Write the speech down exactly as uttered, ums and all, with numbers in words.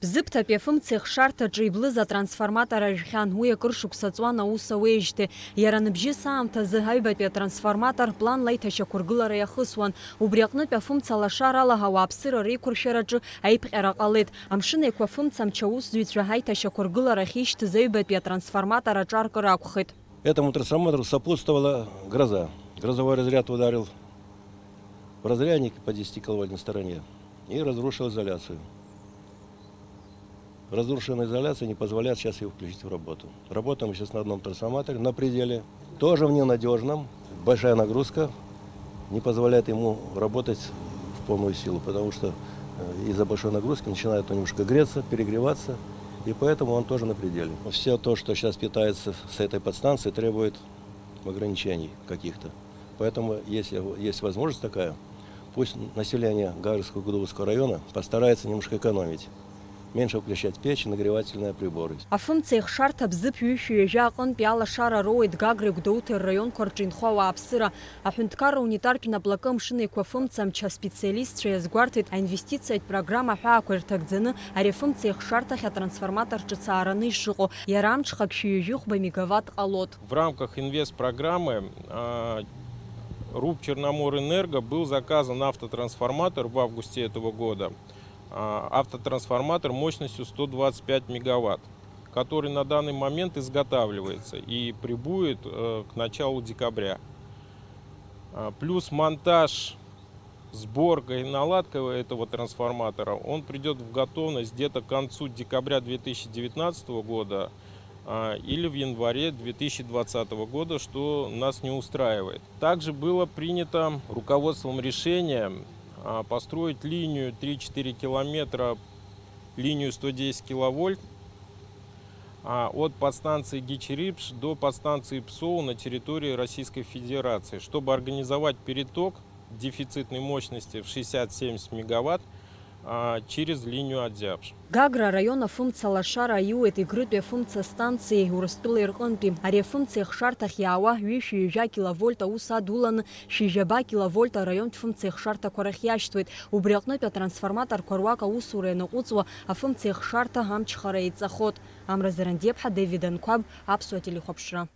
Бзыԥҭатәи афымца ихшарҭаҿы иблыз атрансформатор ажәхьан, уи акыр шықәса ҵуан аус ауеижьҭеи. Иара ныбжьыс аамҭазы аҩбатәи атрансформатор планла аиҭашьақәыргылара иахысуан. Убри аҟнытә афымца лашарала ауааԥсыра реиқәыршәараҿы аиԥҟьара ҟалеит. Амшын Еиқәа фымца амч аусзуҩцәа аиҭашьақәыргылара ахьишьҭыз аҩбатәи атрансформатор аҿаркыра акәхеит. Этому трансформатору сопутствовала гроза. Грозовой разряд ударил в разрядник по десятикиловольтной стороне и разрушил изоляцию. Разрушенная изоляция не позволяет сейчас его включить в работу. Работаем сейчас на одном трансформаторе на пределе, тоже в ненадежном. Большая нагрузка не позволяет ему работать в полную силу, потому что э, из-за большой нагрузки начинает он немножко греться, перегреваться, и поэтому он тоже на пределе. Все то, что сейчас питается с этой подстанции, требует ограничений каких-то. Поэтому, если есть возможность такая, пусть население Гагры-Кугдубовского района постарается немножко экономить. Меньше включать печи, нагревательные приборы. Афымца ихшарҭа Бзыԥ ҩышәи ҩажәа аҟынтәи алашара роуеит Гагреи Гәдоуҭеи рраионқәа рҿы инхо ауааԥсыра. Аҳәынҭқарра унитартә наплакы Амшын Еиқәа фымца амч аспециалистцәа иазгәарҭеит, аинвестициатә программа аҳәаақәа ирҭагӡаны ари афымца ихшарҭахь атрансформатор ҿыц аараны ишыҟоу, иара амҽхак шәи ҩажәи хәба мегаватт ҟалоит. В рамках инвестпрограммы а, РУП «Черноморэнерго» был заказан автотрансформатор в августе этого года. А, автотрансформатор мощностью сто двадцать пять мегаватт, который на данный момент изготавливается и прибудет э, к началу декабря. А, плюс монтаж, сборка и наладка этого трансформатора, он придет в готовность где-то к концу декабря две тысячи девятнадцатого года а, или в январе две тысячи двадцатого года, что нас не устраивает. Также было принято руководством решение а, построить линию три-четыре километра, линию сто десять киловольт а, от подстанции Гичи-Рипш до подстанции ПСОУ на территории Российской Федерации, чтобы организовать переток дефицитной мощности в шестьдесят-семьдесят мегаватт а, через линию Адзиабш. Гагра араион афымца лашара аиуеит Егрытәи афымца станциеи Урыстәылеи рҟынтәи. Ари афымца ихшарҭахь иаауа ҩышәи ҩажәа киловольт аус адуланы, шәи жәаба киловольт араионтә фымца ихшарҭақәа рахь иашьҭуеит. Убри аҟнытә атрансформаторқәа руак аусура ианаҟәыҵуа, афымца ихшарҭа амчхара еиҵахот. Амра Зарандиаԥҳа, Дэвид Анқәаб, Аԥсуа телехәаԥшра.